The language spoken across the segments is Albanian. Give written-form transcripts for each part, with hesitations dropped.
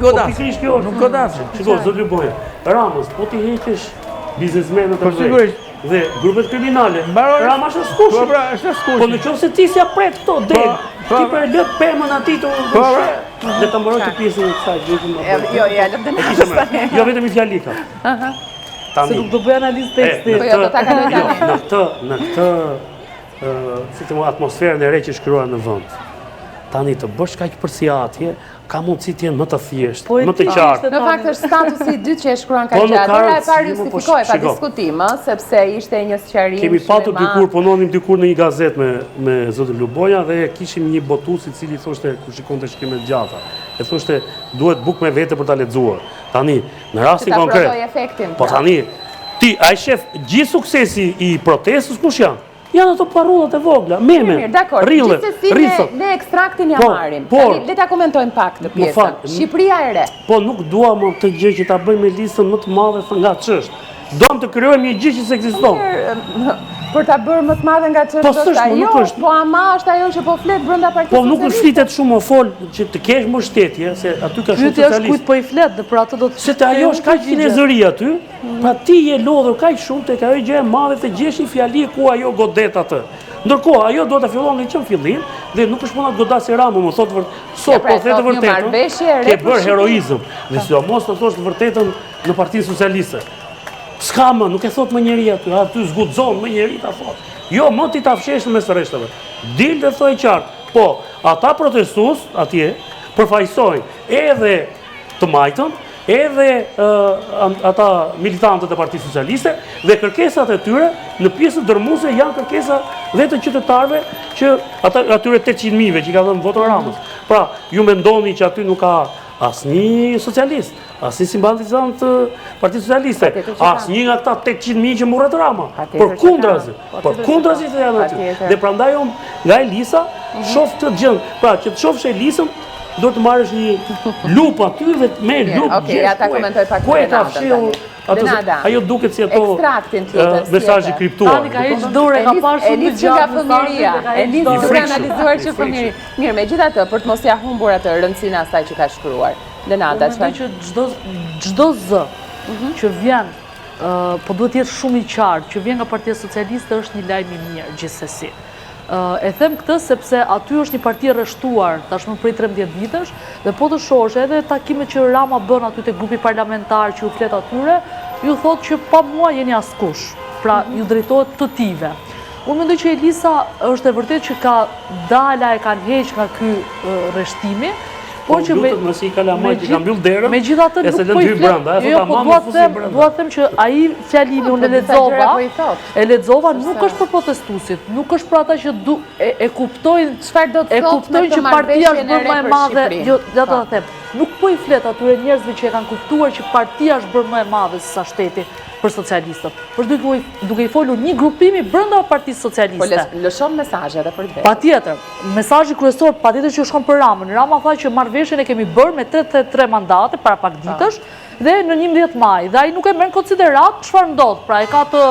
Po pikërisht kjo është. Nuk godasin. Shiko, zoti Lubonja, Ramës, po t'i heqësh biznesmenët e po, mëdhenj dhe grupet kriminale. Rama është askush. Po pra, është askush. Po në qoftë se ti s'ia pret këto po, del, po, ti pra lë pemën aty të po, pra. Dhe ta mbaroj të pjesën e kësaj gjë më. Jo, ja, lë të Jo vetëm një fjali ka. Aha. Tani. Se nuk do bëj analizë teksti. Po jo, do ta kaloj jo, tani. Në këtë, në këtë si të atmosferën e re që është krijuar në vend. Tani të bësh kaq përsiatje, ka mundësi të jenë më të thjeshtë, po më të qartë. Në fakt është statusi i dytë që e shkruan kaq po, gjatë. Hera e parë po, justifikohej pa diskutim, sepse ishte një sqarim Kemi patur dikur, punonim dikur në një gazetë me me zotin Lubonja dhe kishim një botues i cili thoshte kur shikonte shkrime të gjata. E thoshte duhet bukë me vete për ta lexuar. Tani, në rastin konkret. Po pra. tani, ti a e shef gjithë suksesi i protestës kush janë? Janë ato parullat e vogla, meme, Mirë, dakord. reelet, Gjithsesi ne, reelsat. ne ekstraktin ja Po, marrim. por- Tani le ta komentojmë pak këtë Më pjesën. fal, Shqipëria e re. Po nuk dua më këtë gjë që ta bëjmë me listën më të madhe thë nga ç'është. Duam të krijojmë një gjë që s'ekziston. Mirë, për ta bërë më të madhe nga ç'është Po, është s'është, ajo, nuk është. po ama është ajo që po flet brenda Partisë Po nuk Socialiste. flitet shumë o fol që të kesh mbështetje, se aty ka shumë Pyetja është socialistë. kujt po i flet dhe për atë do të Se te ajo është kaq kinezëri aty, Pra ti je lodhur kaq shumë tek ajo gjë e madhe të gjesh një fjali ku ajo godet atë. Ndërkohë, ajo duhet ta fillonte që në fillim dhe nuk është puna të godasë Ramën, më thotë vërtet, sot pra, po the të vërtetën, ke bërë heroizëm. Dhe sidomos të thosh të vërtetën në Partinë Socialiste. S'ka më, nuk e thotë më njeri aty, aty s'guxon më njeri ta thotë. Jo, më ti ta fshesh në mes të rreshtave. Dil dhe thuaj qartë. Po, ata protestues atje përfaqësojnë edhe të majtën, edhe ata militantët e Partisë Socialiste dhe kërkesat e tyre në pjesën dërmuese janë kërkesa dhe të qytetarëve që ata atyre 800 mijëve që i ka dhënë votën Ramës. Pra, ju mendoni që aty nuk ka asnjë socialist, asnjë simpatizant të Partisë Socialiste, asnjë nga këta 800 mijë që mburret Rama. Përkundrazi, përkundrazi të janë aty. Dhe prandaj unë nga Elisa mhm. shoh këtë gjë. Pra, që të shofsh Elisën, Do të marrësh një lupë aty dhe me lupë Okej, ja ta komentoj pak Ku e ka fshehur ato ajo duket si ato ekstraktin të lutem. Mesazhi kriptuar. Tani ka heq dorë, ka parë shumë të gjatë nga fëmijëria. E nis duke analizuar që fëmijëri. Mirë, megjithatë, për të mos ja humbur atë rëndësinë asaj që ka shkruar. Lenada, çfarë? Unë mendoj që çdo çdo zë mhm. që vjen po duhet të jetë shumë i qartë, që vjen nga Partia Socialiste është një lajm i mirë gjithsesi. E them këtë sepse aty është një parti e rreshtuar tashmë prej 13 vitesh dhe po të shohësh edhe takimet që Rama bën aty te grupi parlamentar që ju flet atyre, ju thotë që pa mua jeni askush. Pra ju drejtohet të tijve. Unë mendoj që Elisa është e vërtetë që ka dalë e kanë heq nga ky rreshtimi, Po që me mos i kalamaj që kanë mbyll derën. Megjithatë nuk po i flet. Jo, po dua të them, dua të them që ai fjalimi unë e lexova. Po e lexova nuk është për protestuesit, nuk është për ata që du, e, e kuptojnë çfarë do të thotë kuptojnë që partia është bërë më e madhe. Jo, ja ta po. them. Nuk po i flet atyre njerëzve që e kanë kuptuar që partia është bërë më e madhe se sa shteti për socialistët. Por duke duke i folur një grupimi brenda Partisë Socialiste. Po lëshon mesazhe edhe për të vetë. Patjetër. Mesazhi kryesor patjetër që shkon për Ramën. Rama tha që marrëveshjen e kemi bërë me 33 mandate para pak ditësh dhe në 11 maj dhe ai nuk e merr në konsideratë çfarë ndodh. Pra e ka të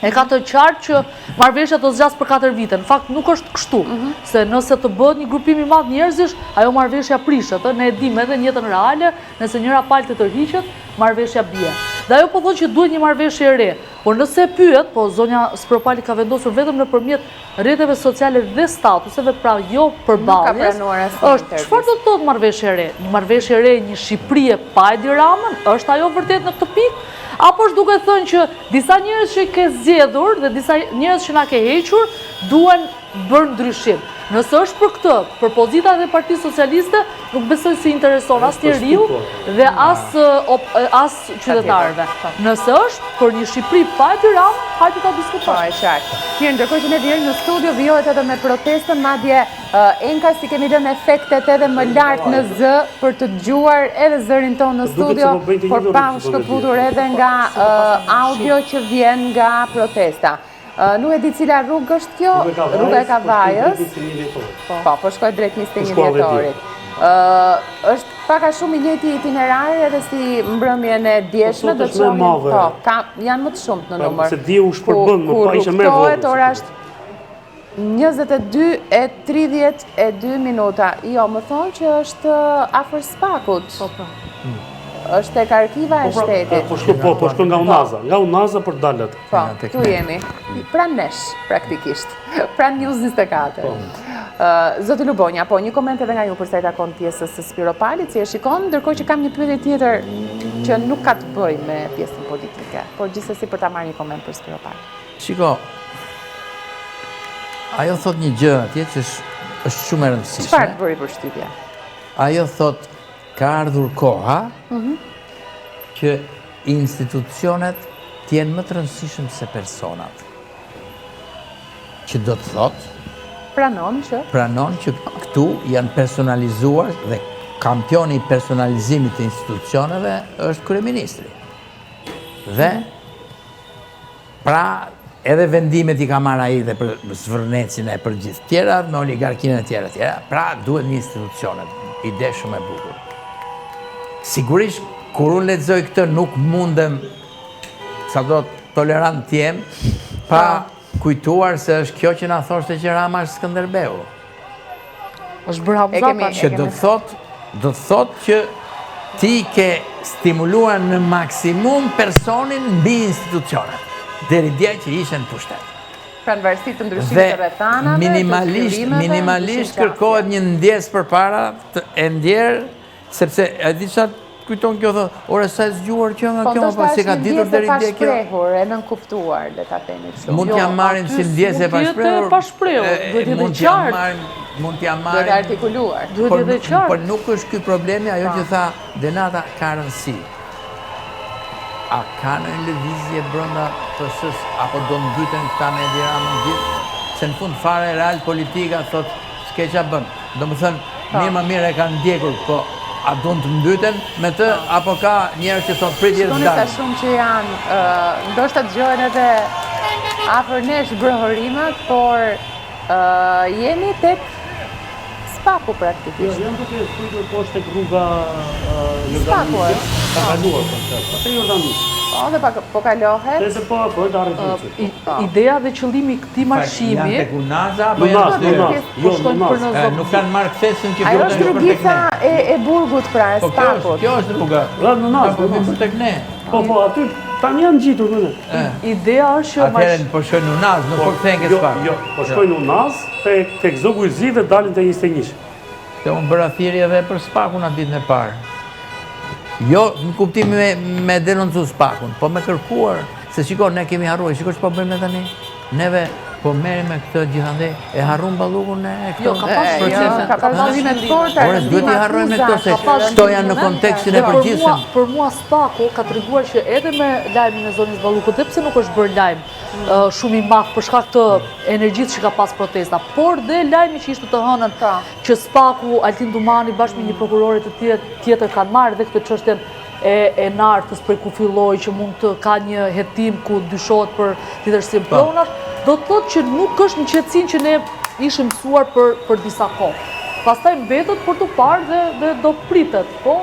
e ka të qartë që marrëveshja do zgjasë për 4 vite. Në fakt nuk është kështu, mhm. se nëse të bëhet një grupim i madh njerëzish, ajo marrëveshja prishet, ë, ne e dimë edhe në jetën reale, nëse njëra palë të tërhiqet, marrëveshja bie. Dhe ajo po thotë që duhet një marrëveshje e re. Por nëse e pyet, po zonja Spiropali ka vendosur vetëm nëpërmjet rrjeteve sociale dhe statuseve, pra jo përballjes, është çfarë do të thotë marrëveshje e re? Një marrëveshje e re një Shqipërie pa Edi Ramën, është ajo vërtet në këtë pikë? Apo është duke thënë që disa njerëz që ke zgjedhur dhe disa njerëz që na ke hequr, duhen bërë ndryshim. Nëse është për këtë, për pozitat e Partisë Socialiste, nuk besoj se i intereson as njeriu dhe as as qytetarëve. Nëse është për një Shqipëri pa Edi Ramën, hajde ta diskutojmë. Po, e qartë. Mirë, ndërkohë që ne vijojmë në studio, vijohet edhe me protestën, madje enkas i kemi lënë efektet edhe më lart në zë për të dëgjuar edhe zërin tonë në studio, por pa u shkëputur edhe nga audio që vjen nga protesta. Nuk e di cila rrugë është kjo, rruga e Kavajës. Po, po shkoj drejt 21 dhjetorit. Është pak a shumë i njëjti itinerar edhe si mbrëmjen e djeshme, po, do të shohim. Po, ka janë më të shumtë në numër. Se dje u shpërbën, më pa ishe më vogël. Ora është. 22 e 32 minuta. Jo, më thonë që është afër Spakut. Po, po. Është tek arkiva e po, pra, shtetit. Po shkon, po, po shkon nga Unaza, nga Unaza për dalë. Po, këtu jemi. Pranë nesh, praktikisht. Pranë News 24. Po. Zoti Lubonja, po, një koment edhe nga ju përsa i takon pjesës së Spiropalit, si e shikon, ndërkohë që kam një pyetje tjetër që nuk ka të bëjë me pjesën politike, por gjithsesi për ta marrë një koment për Spiropalin. Shiko, ajo thotë një gjë atje që është shumë e rëndësishme. Çfarë të bëri përshtypje? Ajo thotë ka ardhur koha mhm. që institucionet të jenë më të rëndësishëm se personat. Që do të thotë pranon që pranon që këtu janë personalizuar dhe kampioni i personalizimit të institucioneve është kryeministri. Dhe Pra, edhe vendimet i ka marrë ai dhe për Zvërnecin e për gjithë tjerat, me oligarkinë e tjera tjera. Pra, duhet një institucionet, ide shumë e bukur. Sigurisht, kur unë lexoj këtë, nuk mundem, sado tolerant të jem, pa kujtuar se është kjo që na thoshte që Rama është Skënderbeu. Është bërë Hamza tani. Që do të thotë, do të thotë që ti ke stimuluar në maksimum personin mbi institucionet, deri dje që ishe në pushtet. Pra në varësi të ndryshimit të rrethanave, minimalisht, minimalisht kërkohet një ndjesë përpara të e ndjerë Sepse, e di ça kujton kjo, thotë, ore sa e zgjuar kjo nga po, kjo, po s'e ka ditur deri dje kjo. Po, ndoshta është një ndjesë e pashprehur, e nënkuptuar, le ta themi kështu. Mund t'ja jo, marrim si ndjesë e pashprehur. Mund pashprehur, duhet të jetë e qartë. Mund t'ja marrim. Duhet artikuluar. Duhet të jetë e qartë. Por nuk është ky problemi, ajo që tha Denata ka rëndësi. A ka ndonjë lëvizje brenda PS-së, apo do mbyten këta me Edi Ramën gjithë? Se në fund fare real politika, thotë, s'ke ça bën. Domethënë, po. mirë më mirë e kanë ndjekur, po a duan të mbyten me të, po. apo ka njerëz që thonë prit jetë Shikoni sa shumë që janë, ndoshta dëgjohen edhe afër nesh brohorimat, por jemi tek Spaku praktikisht. Jo, janë duke zbritur poshtë tek rruga Jordanisë. Ka kaluar po thënë. Po te Jordanisë. Po, dhe pak po kalohet. Dhe po po të arrijë. Po. Ideja dhe qëllimi i këtij marshimi. Janë tek Unaza apo janë në Unazë? Po jo, shkojnë për në Zog. Nuk kanë marrë kthesën që Ajo është rrugica e e burgut pra, e po, Spakut. Kjo është rruga. Në Unazë, po vijnë për tek ne. Po, po, aty tani janë ngjitur me ne. Ideja është që Atëherë po shkojnë në Unazë, nuk po kthehen ke jo, Spaku. Jo, po shkojnë në Unazë, tek tek Zogu i Zi dhe dalin te 21. Se unë bëra thirrje edhe për Spakun atë ditën e parë. Jo, në kuptim me, me denoncu Spakun, po me kërkuar, se shiko, ne kemi harruar, shiko që po bëjmë ne tani. Neve po merremi me këtë gjithandej, e harrum Ballukun ne e këto jo, ka pas jo, ka pas qëllime të forta, Ore, duhet t'i harrojmë këto se këto janë në kontekstin e përgjithshëm. Për mua Spaku ka treguar që edhe me lajmin e zonjës Ballukut, dhe pse nuk është bërë lajm shumë i madh për shkak të energjisë që ka pas protesta, por dhe lajmi që ishte të hënën që Spaku, Altin Dumani bashkë me një prokurore të tjetër kanë marrë dhe këtë çështjen e e Nartës prej ku filloi që mund të ka një hetim ku dyshohet për tjetërsim po. pronash, do të thotë që nuk është në qetësinë që ne ishim mësuar për për disa kohë. Pastaj mbetet për t'u parë dhe dhe do pritet, po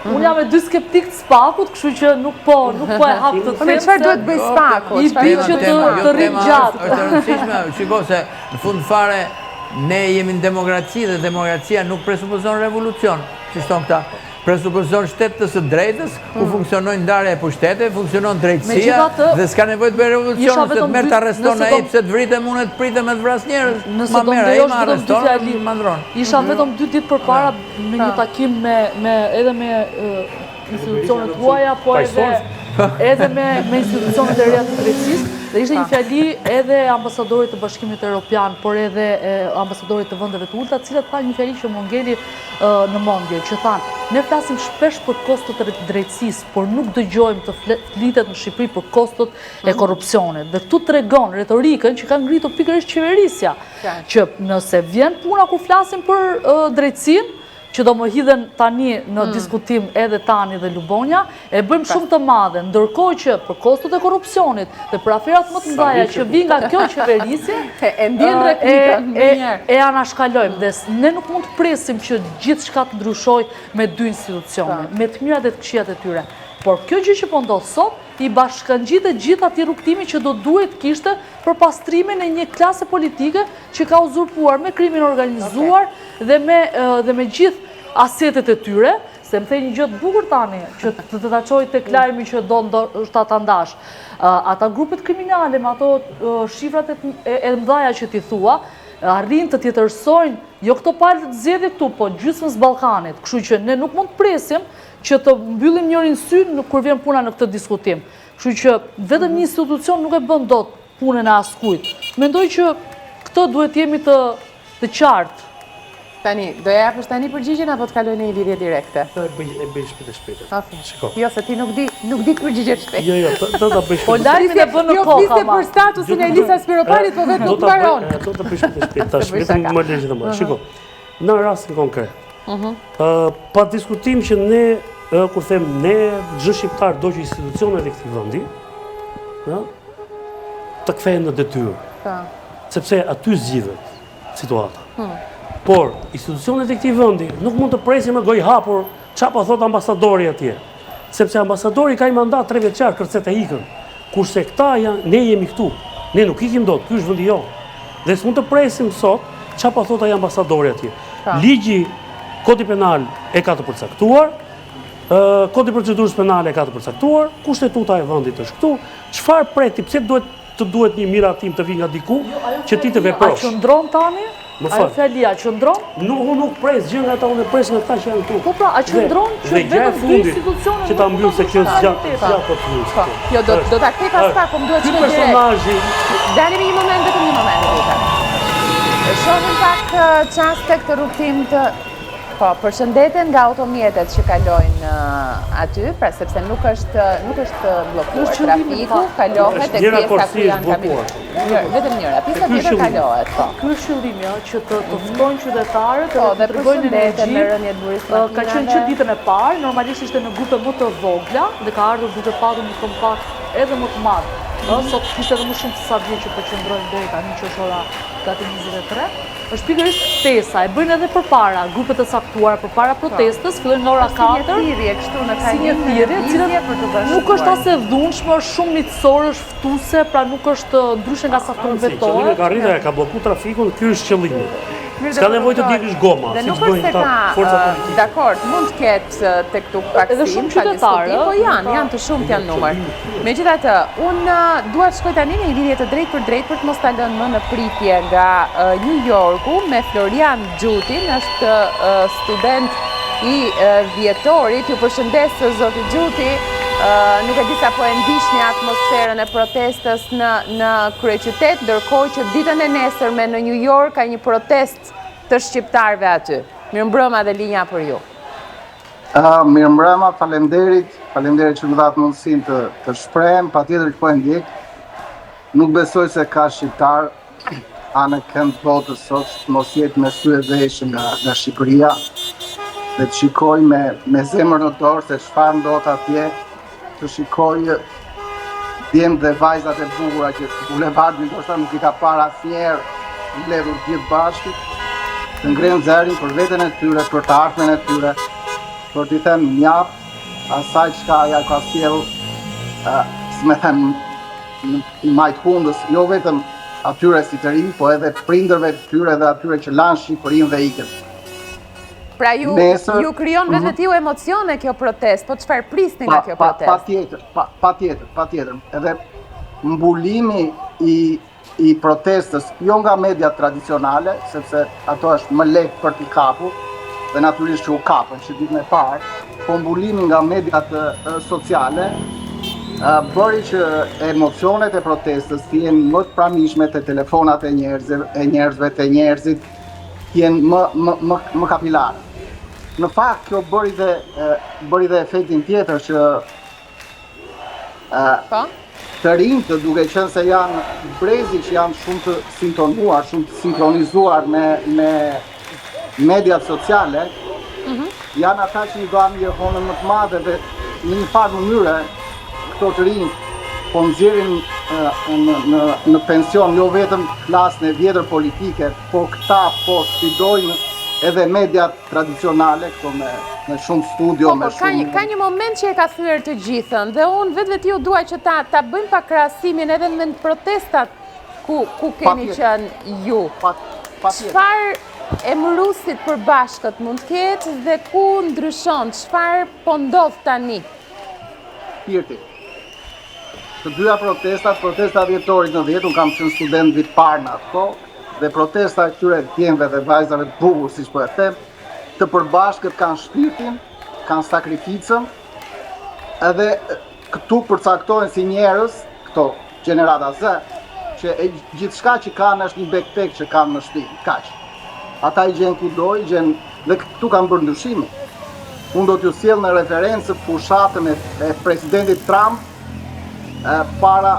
Unë jam me dy skeptikë të Spakut, kështu që nuk po, nuk po e hap të them. Çfarë duhet të bëjë Spaku? I bi që të të rrim gjatë. Është e rëndësishme, shiko se në fund fare ne jemi në demokraci dhe demokracia nuk presupozon revolucion, siç thonë këta. Presupozon shtet të së drejtës, ku mm. funksionojnë ndarja e pushteteve, funksionon drejtësia dhe s'ka nevojë të bëjë revolucion, se të merr të arreston ai pse të vritem unë të pritem e të vras njerëz. Ma merr ai, ma arreston, ma ndron. Isha mhm. vetëm dy ditë përpara në një takim me me edhe me institucionet huaja, po edhe edhe me me institucionet e reja të drejtësisë, dhe ishte një fjali edhe e ambasadorit të Bashkimit Evropian, por edhe e ambasadorit të vendeve të ulëta, të cilët thanë një fjali që më ngeli në mendje, që thanë, ne flasim shpesh për kostot e drejtësisë, por nuk dëgjojmë të flitet në Shqipëri për kostot e mhm. korrupsionit. Dhe këtu tregon retorikën që ka ngritur pikërisht qeverisja, që nëse vjen puna kur flasim për drejtësinë, Që do më hidhen tani në hmm. diskutim edhe Tani dhe Lubonja, e bëjmë shumë të madhe, ndërkohë që për kostot e korrupsionit dhe për aferat më të mëdha që vijnë nga kjo qeverisje, e ndjen replikën e anashkalojmë dhe ne nuk mund të presim që gjithçka të ndryshojë me dy institucione, me të mirat dhe të këqijat e tyre. Por kjo gjë që po ndodh sot, i bashkangjitet gjithë atij rrugëtimi që do duhet të kishte për pastrimin e një klase politike që ka uzurpuar me krimin e organizuar dhe me dhe me gjithë asetet e tyre, se më the një gjë të bukur tani, që të të ta çoj tek lajmi që do ndoshta ta ndash. Ata grupet kriminale me ato shifrat e, e mëdhaja që ti thua, arrijnë të tjetërsojnë jo këto palë zgjedhje këtu, po gjysmës Ballkanit. Kështu që ne nuk mund të presim që të mbyllim njërin sy kur vjen puna në këtë diskutim. Kështu që vetëm një institucion nuk e bën dot punën e askujt. Mendoj që këtë duhet të jemi të të qartë. Tani, do e japësh tani përgjigjen apo të kaloj në një lidhje direkte? Do e bëj e bëj shpejt e shpejt. Okej. Shiko. Jo, se ti nuk di, nuk di të përgjigjesh shpejt. Jo, jo, do ta bëj shpejt. Po lajmin e bën në jo, kokë. Jo, fliste për statusin e Elisa Spiropalit, po vetë nuk mbaron. Do ta bëj shpejt e shpejt. Tash vetëm më lësh të më. Shiko. Në rastin konkret. Mhm. Ë pa diskutim që ne kur them ne çdo shqiptar do që institucionet e këtij vendi, ë të kthehen në detyrë. Po. Sepse aty zgjidhet situata. Hmm. Por, institucionet e këtij vendi nuk mund të presin me gojë hapur ça po thotë ambasadori atje. Sepse ambasadori ka një mandat trevjeçar, kërcet e ikën. Kurse këta janë, ne jemi këtu. Ne nuk ikim dot, ky është vendi jonë. Dhe s'mund të presim sot ça po thotë ai ambasadori atje. Po. Ligji, kodi penal e ka të përcaktuar, kodi i procedurës penale e ka të përcaktuar, kushtetuta e vendit është këtu. Çfarë pret ti, pse duhet të duhet një miratim të vijë nga diku jo, që ti të veprosh. A qëndron tani? Më fal. Ajo fjalia, qëndron? Nuk, unë nuk pres gjë nga ata, unë pres nga këta që janë këtu. Po pra, a qëndron që vetëm dy institucione që ta mbyll se kjo zgjat, zgjat po të mbyll. Po, jo, do, do ta kthej pas pak, po më duhet që direkt. personazhi. Dalim një moment, vetëm një moment, lutem. Shohim pak çaste këtë rrugëtim të Po, përshëndeten nga automjetet që kalojnë aty, pra sepse nuk është nuk është bllokuar trafiku, kalohet tek pjesa ku janë kamionet. Vetëm njëra, pjesa tjetër kalohet, po. Ky është qëllimi, ë, që të të ftojnë qytetarët po, dhe të tregojnë energji. Me rënie të burisë makinave. Ka qenë që ditën e parë, normalisht ishte në grupe më të vogla dhe ka ardhur duke patur një kompakt edhe më të madh. Ë, sot kishte edhe më shumë se sa dje që po qëndrojnë deri tani që është ora gati 23. Është pikërisht ftesa, e bëjnë edhe përpara, grupe të caktuara përpara po. protestës, fillojnë nga ora 4. Si një thirrje kështu në Si një thirrje, cilën nuk është as e dhunshme, është shumë miqësore, është ftuese, pra nuk është ndryshe nga sa trumbetohet. Qëllimi ka arritur, ka blloku trafikun, ky është qëllimi. S'ka nevojë të djegësh goma, si të bëjnë ta forca politike. Dakord, mund të ketë tek tuk pakësim, pa diskutim, po janë, janë të shumtë janë numër. Megjithatë, unë dua të shkoj tani në një lidhje të drejtpërdrejtë për të mos ta lënë më në pritje nga New Yorku me Florian Xhutin, është student i dhjetorit. Ju përshëndes zoti Xhuti, nuk e di sa po e ndiqni atmosferën e protestës në në kryeqytet, ndërkohë që ditën e nesërme në New York ka një protestë të shqiptarëve aty. Mirëmbrëma dhe linja për ju. Mirëmbrëma, faleminderit, faleminderit që më dhatë mundësinë të të shprehem, patjetër që po e ndjek. Nuk besoj se ka shqiptar anekënd botës sot që të mos jetë me sy e veshë nga nga Shqipëria dhe të shikojë me me zemër në dorë se çfarë ndodh atje, të shikojë djemtë dhe vajzat e bukura që bulevardin ndoshta nuk i ka parë asnjëherë mbledhur të gjithë bashkë, të ngrenë zërin për veten e tyre, për të ardhmen e tyre, për t'i thënë mjaft asaj çka ja ka sjellë, si me thënë, në majë të hundës, jo vetëm atyre si të rinj, po edhe prindërve të tyre dhe atyre që lanë Shqipërinë dhe ikën. Pra ju, ju krijon mhm. vetvetiu emocione kjo protestë, po çfarë prisni nga kjo protestë? Patjetër, patjetër, patjetër. Edhe mbulimi i i protestës, jo nga mediat tradicionale, sepse ato është më lehtë për t'i kapur, dhe natyrisht që u kapën që ditën e parë, po mbulimi nga mediat sociale, bëri që emocionet e protestës të jenë më të pranishme te telefonat e njerëzve, e njerëzve te njerëzit, të jenë më më më më kapilare. Në fakt kjo bëri dhe bëri dhe efektin tjetër që ë po të rinjtë duke qenë se janë brezi që janë shumë të sintonuar, shumë të sinkronizuar me me mediat sociale, mm. Janë ata që i dhanë jehonën më të madhe dhe në një farë mënyre këto të rinj po nxjerrin në, në, në pension jo vetëm klasën e vjetër politike, po këta po sfidojnë edhe mediat tradicionale, këto me, me shumë studio, po, me po, shumë... Ka, ka një moment që e ka thyer të gjithën, dhe unë vetvetiu dua që ta, ta bëjmë pak krahasimin edhe me protestat ku, ku keni qenë ju. Çfarë emërues të përbashkët mund të ketë dhe ku ndryshon, çfarë po ndodh tani? Shpirti. Të dyja protestat, protesta e dhjetorit 90, unë kam qenë student vit parë në atë kohë, dhe protesta e këtyre djemve dhe vajzave të bukur, siç po e them, të përbashkët kanë shpirtin, kanë sakrificën, edhe këtu përcaktohen si njerëz, këto gjenerata Z, që e gjithçka që kanë është një backpack që kanë në shtëpi, kaq. Ata i gjen kudo, i gjen dhe këtu kanë bërë ndryshimin. Unë do t'ju sjell në referencë fushatën e, e presidentit Trump e, para